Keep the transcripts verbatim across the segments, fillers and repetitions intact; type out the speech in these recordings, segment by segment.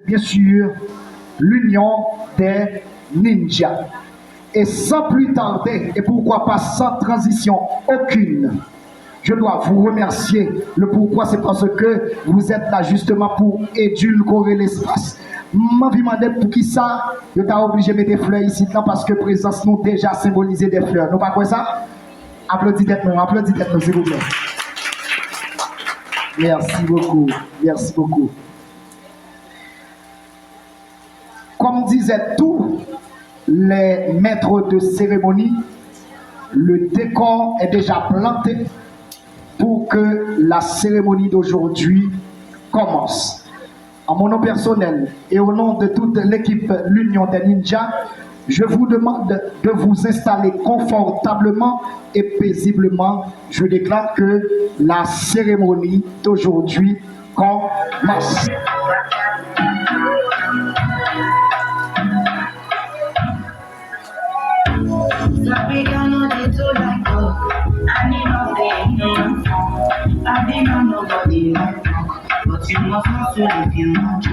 Bien sûr, l'Union des Ninjas. Et sans plus tarder, et pourquoi pas sans transition aucune, je dois vous remercier. Le pourquoi, c'est parce que vous êtes là justement pour édulcorer l'espace. M anvi mande poukisa yo ta oblije mete flè isit la, paske prezans nou deja senbolize de flè. Nou pa kwè sa? Aplodi tèt nou, aplodi tèt nou, silvouplè. Merci beaucoup, merci beaucoup. Comme disaient tous les maîtres de cérémonie, le décor est déjà planté pour que la cérémonie d'aujourd'hui commence. En mon nom personnel et au nom de toute l'équipe L'Union des Ninjas, je vous demande de vous installer confortablement et paisiblement. Je déclare que la cérémonie d'aujourd'hui commence. Sabi girl no dey do like talk. I need nothing. Sabi girl nobody like talk. But you must hustle if you want to.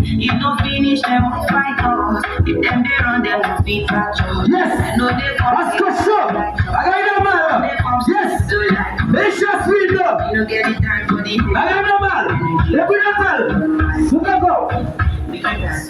If no finish, dem won't fight us. If dem dey run, dem no fit catch us. Yes. I know they come. Ask yourself. Bagay nòmal. Yes. Richest leader. You no get the time for the. Bagay nòmal. Epi nòmal. Ou ka go. Yes!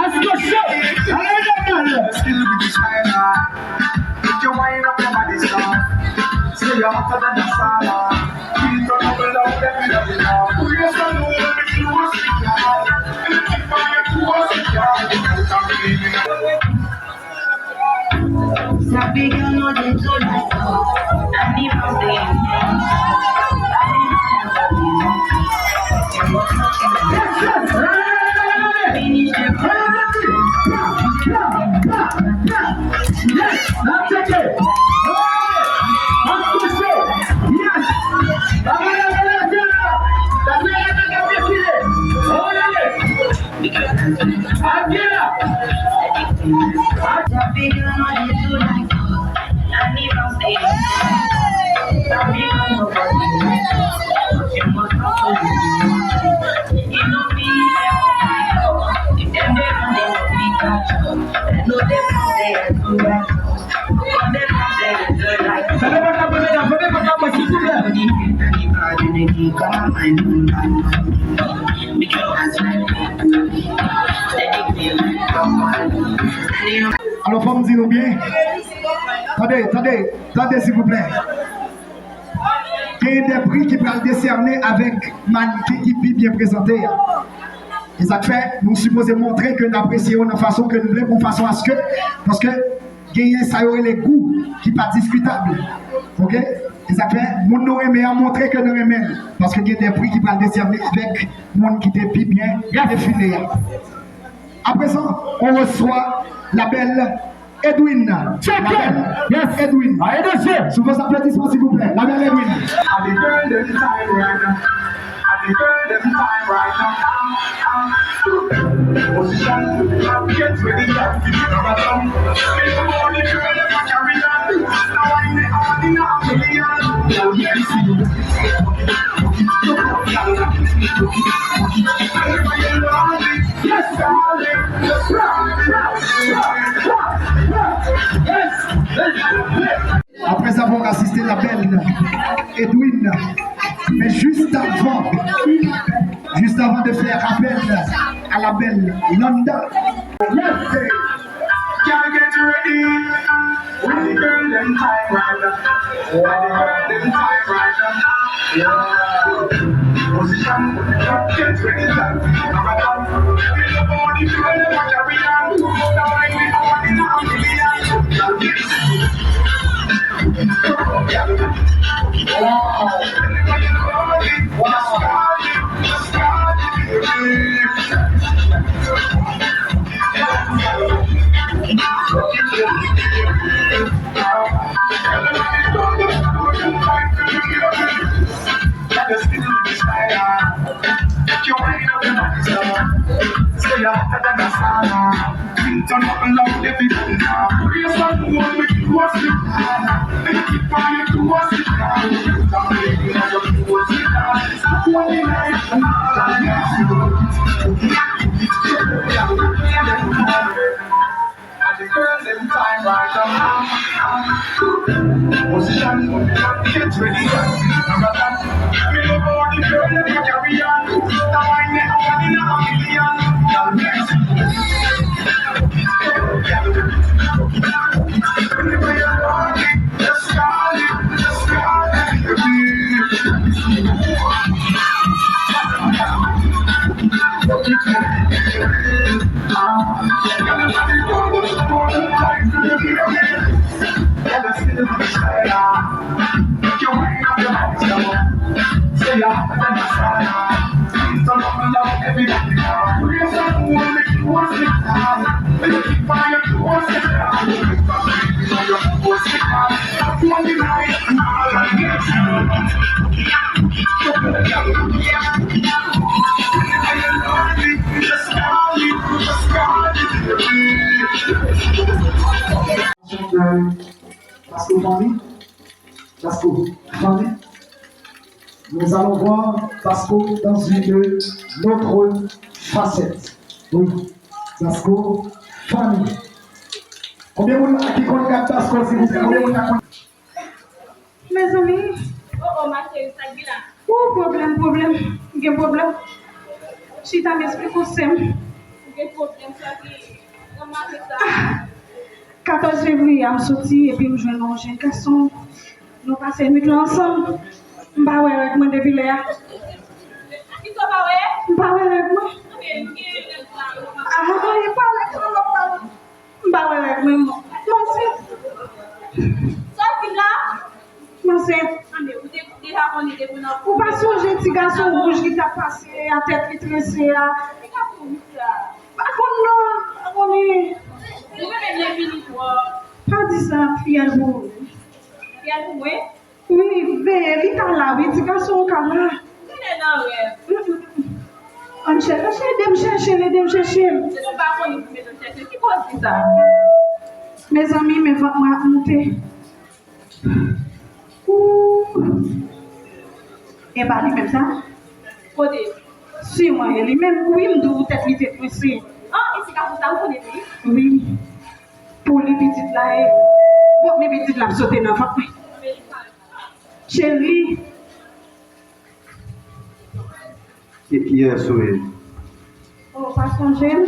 Ask yourself. Mek yo wine up your body, sir. Say you're hotter than the sauna. Feel it on the love, let me love it now. Put your son over me, you will see now. Let me fire to us, yeah. Sabi girl no dey do like talk. I need nothing. Finish the Yes, now check it. Attention. Yes. Attention. Sa depann nan premye nan, sa depann nan mwen, silvouplè. Alò, fò m di nou byen. Tande, tande, tande, silvouplè. Genyen de pri ki pral desène avèk mannequin ki pi byen prezante a. E sa k fè, nou sipoze montre ke n apresye yo nan fason ke n vle, yon fason aske, paske genyen sa yo rele gou ki pa diskitab. Oke? E sa k fè, moun nou renmen an montre ke nou renmen l, paske gen de pri ki pral desène avèk moun ki te pi byen defile a. À présent, on reçoit la belle Edwin. Check it. Yes. Edwin. Allez, monsieur. Sous vos applaudissements, s'il vous plaît. La belle Edwin. All the girl dem time right now. All the girl dem time right now. Position, get ready, girl. All the girl dem a carry on. Now I need a million. Now let me see you. Yes, darling. Yes, yes, yes. Après avoir assisté la belle Edwin, mais juste avant, juste avant de faire appel à la belle Landa, Girl, get ready. When the girl dem time right now. When the girl dem time right now. Yeah. Position, get ready, girl. Everybody, girl, dem a carry on. Now I need a million. Girl, get ready. Wow. Wow. And the girl dem time right up. Position, get ready. Remember that. Me love how the girl dem a carry on. That wine dem a one in a million. Girl, next. Remember your body. Just call it, just call it, baby. Pasco Fanny. Pasco Fanny. Nous allons voir Pasco dans une autre facette. Oui, Pasco Fanny. Konbyen moun ki konn gad Pasco, silvouplè? Konbyen moun ki konn? Mezanmi. Oh, oh, ma chérie, sa k gen la? Oh, pwoblèm, pwoblèm. M gen pwoblèm. Chita, m esplike w, sè m. Ou gen pwoblèm, sa ki ranmase sa? Katòz fevriye a, m soti epi m jwenn yon jèn gason. Nou pase nwit lan ansanm. M pa wè règ mwen depi lè a. Kisa w pa wè? M pa wè règ mwen. Anben, nou gen règ la, nou pa... Ah, e pa règ lan w ap pale. M pa wè règ mwen, m ansent. Sa w di m la? M ansent. Anben, ou te deja konnen depi nan... Ou pa sonje ti gason wouj ki t ap pase a, tèt li trese a? Ki gason wouj sa? Pa konn non, pa konnen. Ou renmen l enfini twòp. Pa di sa, fiyèl pou ou. Fiyèl pou mwen? Wi, veye, li ta la, wi, ti gason an ka la. Li nan rèv. Mm, mm, mm. Ann chèche, ede m chèche l, ede m chèche l. Si nou pa konnen pou mete chèche, ki koz di sa? Mezanmi, men vant mwen ap moute. Ooh. E pa li menm sa? Kote? Si mwen, e li menm. Wi, m di w tèt li te trese. Ah, e ti gason sa, ou konnen li? Wi. Pou li pitit la ye. Bon, men pitit la ap sote nan vant mwen. Cheri. Ki, kiyès ou ye? Oh, ou pa sonje m?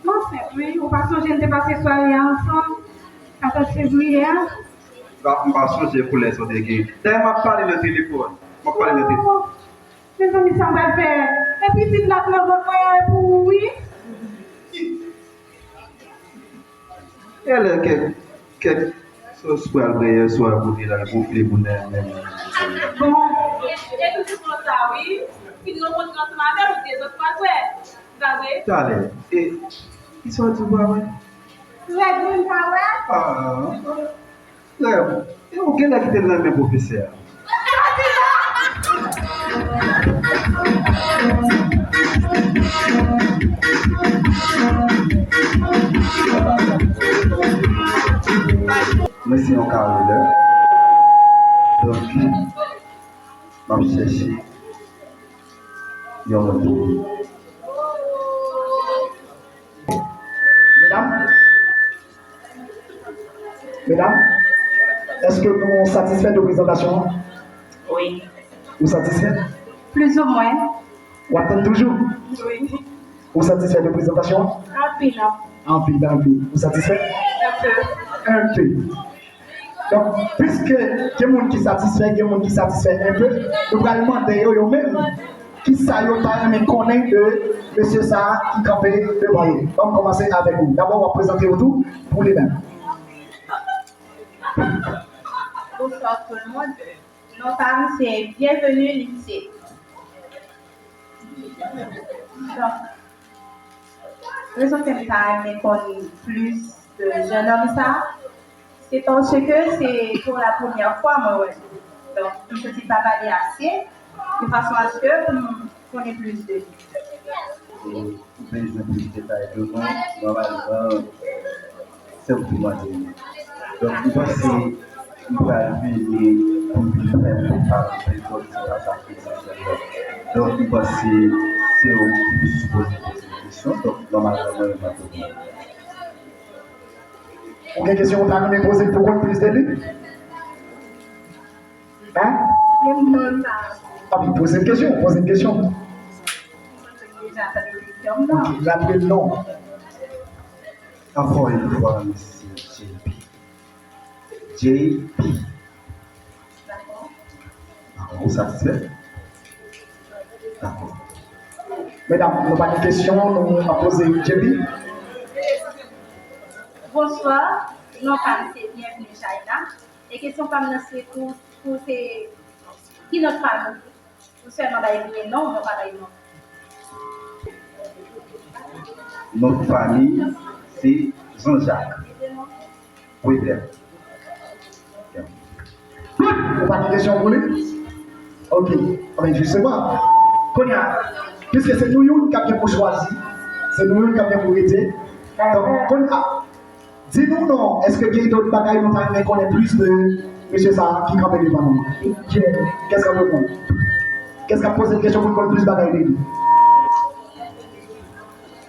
M ansent, wi. Ou pa sonje n te pase sware a ansanm? Katòz fevriye a? M pa, m pa sonje koulè sa w te gen. Dayè, m ap pale nan telefòn. M ap pale nan telefòn. Oh, mezanmi, sa m pral fè? E pitit la k nan vant mwen an, e pou ou, wi. Genlè kèk, kèk sòs pral pran yèswa pou li la, pou li pou nèg menm. Bon, e, e toujou konsa, wi. Fin rankontre ansanm avè l, ou te zòt pral wè. Pa vre? Talè. E, kisa w di w pa wè? Règ mwen pa wè. Ah. Frè m, e ou genlè kite l nan men pwofesè a. Mwen se yon karoulè. Donk, m ap chèche yon moun pou li. Medam, medam, èske nou satisfè de prezantasyon an? Wi. Ou satisfè? Plizoumwen. W ap tann toujou? Wi. Ou satisfè de prezantasyon an? Anpil, anpil. Anpil, anpil. Ou satisfè? Enpe. Enpe. Donk, piske gen moun ki satisfè, gen moun ki satisfè enpe, nou pral mande yo, yo menm, kisa yo ta renmen konnen de mesye sa a ki kanpe devan yo. Ban m kòmanse avèk ou. Dabò, w ap prezante w tou pou li menm. Bonsoir tout le monde. Non pa m se Bienvenue Lindsay. Donk, rezon ke m ta renmen konn plis de jennonm sa, se paske se pou la premyè fwa mwen wè l. Donk, m santi l pa pale ase, de fason aske pou m konnen plis de li. Ou bezwen plis detay de mwen, nòmalman, se ou ki mande m. Donk, m panse m pral vini pou m vin fè m pale de zòt, se pa sa ki esansyèl la. Donk, m panse se ou ki sipoze poze m kesyon. Donk, nòmalman, mwen menm m ap reponn. Ou gen kesyon ou ta renmen poze l pou konn plis de li? Hein? Menm non sa. Ah, wi, poze l kesyon, poze l kesyon. Mwen deja tande kesyon m nan. Ok, raple l non. Encore une fois, mesye J P. J P. Dakò. Dakò, ou satisfè? Dakò. Medam, nou pa gen kesyon, nou ap poze J P. Bonswa, non pa m se Bienvenue Jaina. E kesyon pa m nan se pou, pou se ki non fanmi? Ou sèlman bay vre non, ou pa bay non. Non fanmi se Jean Jacques. Wi, frè. Ou pa gen kesyon pou li? Ok. Anben, jistisman. Kounye a, piske se nou youn k ap gen pou chwazi, se nou youn k ap gen pou rete. Donk, kounye a, di nou non, èske gen dòt bagay nou ta renmen konnen plis de mesye sa a ki kanpe devan nou an? Kès k ap reponn? Kès k ap poze l kesyon pou n konn plis bagay de li?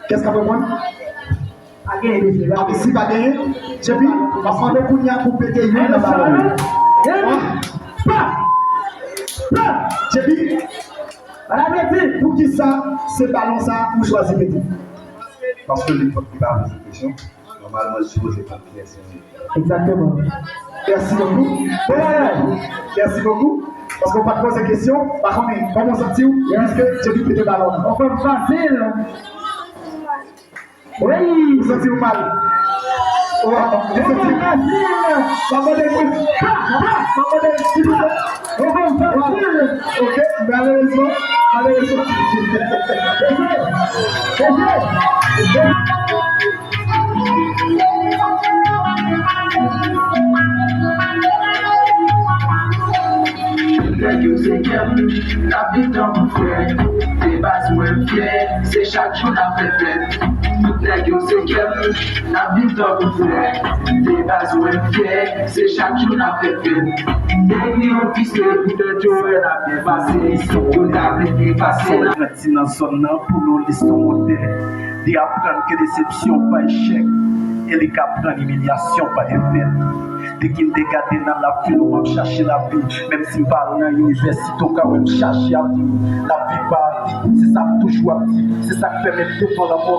Kès k ap reponn? Pa genyen, mesye. Api, si pa genyen, J P, m ap mande w kounye a pou w pete youn nan balon yo. Pa! Pa! J P, poukisa se balon sa a ou chwazi pete? Paske li pa poze kesyon. Nòmalman, li sipoze konn kiyès li ye. Exactement. Merci beaucoup. Bon bagay. Merci beaucoup. Paske w pa t poze kesyon, pa konnen kòman w santi w, piske J P pete balon nan. On fè fasil. Wi. Ou santi w mal? Ou santi w mal? M ap mande pou, m ap mande pou, ok, malerezman, malerezman. Nèg yo se kè m, n ap viv tankou frè. De baz mwen m fyè, se chak jou n ap fè fèt. Tout nèg yo se kè m, n ap viv tankou frè. De baz mwen m fyè, se chak jou n ap fè fèt. Nèg yo vise, poutèt yo wè n ap byen pase. Yo ta vle byen pase. Grandi nan zòn nan, pou nou li se yon modèl. Li aprann ke desepsyon pa echèk, e li ka aprann imilyasyon pa defèt. Depi m te gade nan lavi, m ap chache lavi. Menm si m pa al nan inivèsite, ou ka wè m chache avi. Lavi pa avi, se sa m toujou ap di. Se sa k fè menm devan lanmò,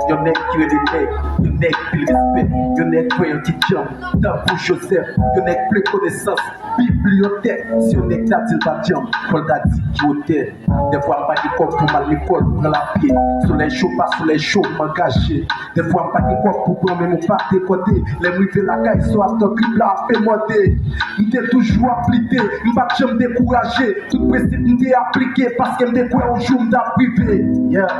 yon nèg ki rele nèg, yon nèg pil respè, yon nèg kwè yon ti djanm, tankou Jozèf, yon nèg plen konesans, bibliyotèk. Si yon nèg ta di l pa djanm, fò l ta di ki otè. Dèfwa m pa gen kòb pou m al lekòl, pran lapye. Solèy cho pa solèy cho, m angaje. Dèfwa m pa gen kòb pou pran, men m pa dekòde. Lè m rive lakay, swa tan grip la ap fè mòde. M te toujou ap lite, m pa t janm dekouraje. Tout prensip m te aplike, paske m te kwè yon jou m t ap rive. Yeah.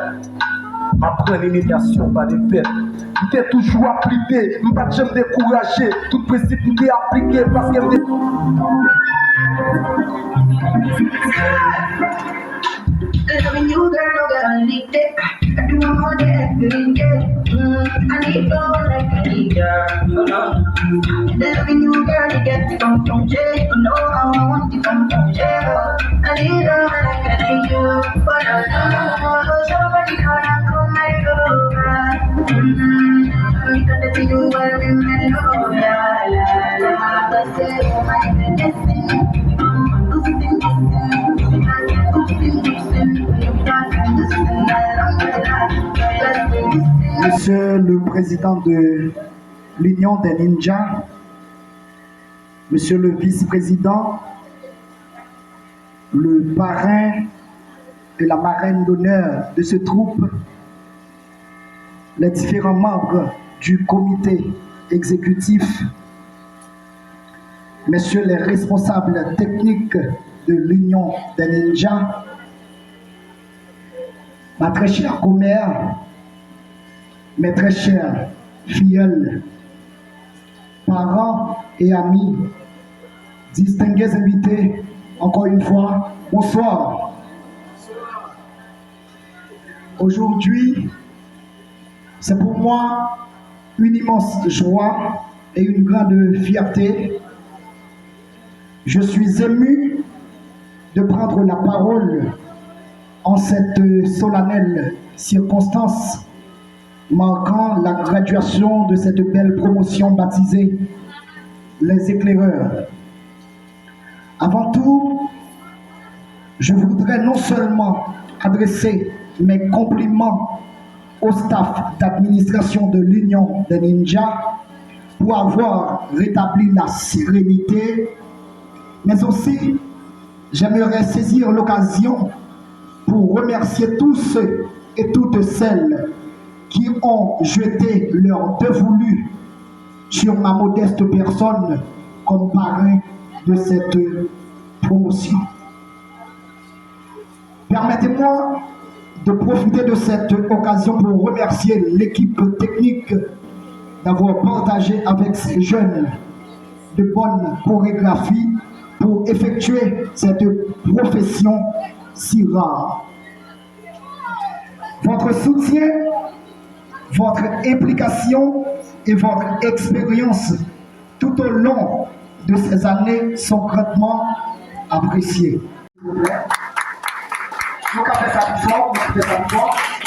M aprann imilyasyon pa defèt. M te toujou ap lite, m pa t janm dekouraje. Tout prensip m te aplike, paske m te Loving you, girl, no girl, I need it. I do my own day, every day. Mm, I need no one like I need ya. Oh, no. Loving you, girl, you get the pom pom, yeah. You know how I want the pom pom, yeah. I need no one like I need you. Oh, no, no, no. Somebody call and come my over. Mm, because I see you wearing my love, yeah, yeah, yeah. But say, oh my goodness. Monsieur le président de l'Union des Ninjas, monsieur le vice-président, le parrain et la marraine d'honneur de ce troupe, les différents membres du comité exécutif, messieurs les responsables techniques de l'Union des Ninjas, ma très chère commère, mes très chers filleuls, parents et amis, Distingués invités, encore une fois, bonsoir. Aujourd'hui, c'est pour moi une immense joie et une grande fierté. Je suis ému de prendre la parole en cette solennelle circonstance marquant la graduation de cette belle promotion baptisée les Éclaireurs. Avant tout, je voudrais non seulement adresser mes compliments au staff d'administration de l'Union des Ninjas pour avoir rétabli la sérénité, mais aussi j'aimerais saisir l'occasion pour remercier tous ceux et toutes celles qui ont jeté leur dévolu sur ma modeste personne comme parrain de cette promotion. Permettez-moi de profiter de cette occasion pour remercier l'équipe technique d'avoir partagé avec ces jeunes de bonnes chorégraphies pour effectuer cette profession si rare. Votre soutien, votre implication et votre expérience tout au long de ces années sont grandement appréciées. Nou ka fè sa pi fò, nou ka fè sa pi fò.